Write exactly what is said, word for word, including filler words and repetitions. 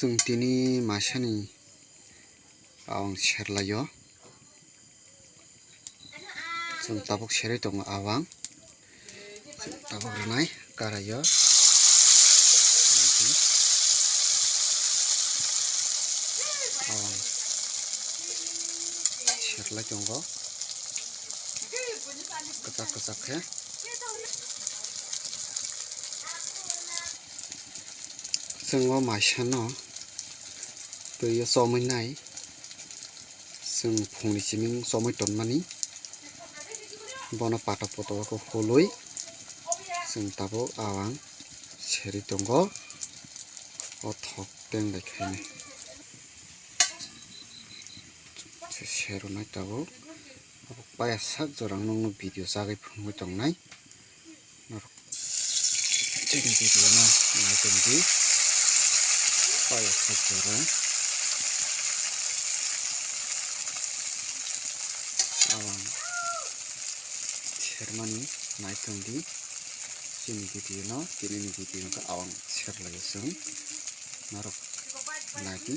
Chwng tini maisani awang serlaio. Chwng tabuk serwi tongo awang. Chwng tabuk rwnai karaio. Awang serlai tongo. Kwchak kwchak khe. Chwng o maisa no twi o chomwi nai. Chwng phungni chiming chomwi tonmani. Bono pata poto o khe hulwi chwng tabuk awang serwi tongo. O thok teng bai khainai. Se serwnai tabuk. Abo paya sak jora ang nokno video chagwi phunugwi tongnai. Norok chini video no nai tongdi. Paya sak jora. Awang sermani nai tongdi. Chini video no, tini ni video no awang serlaio chwng. Norok naidi.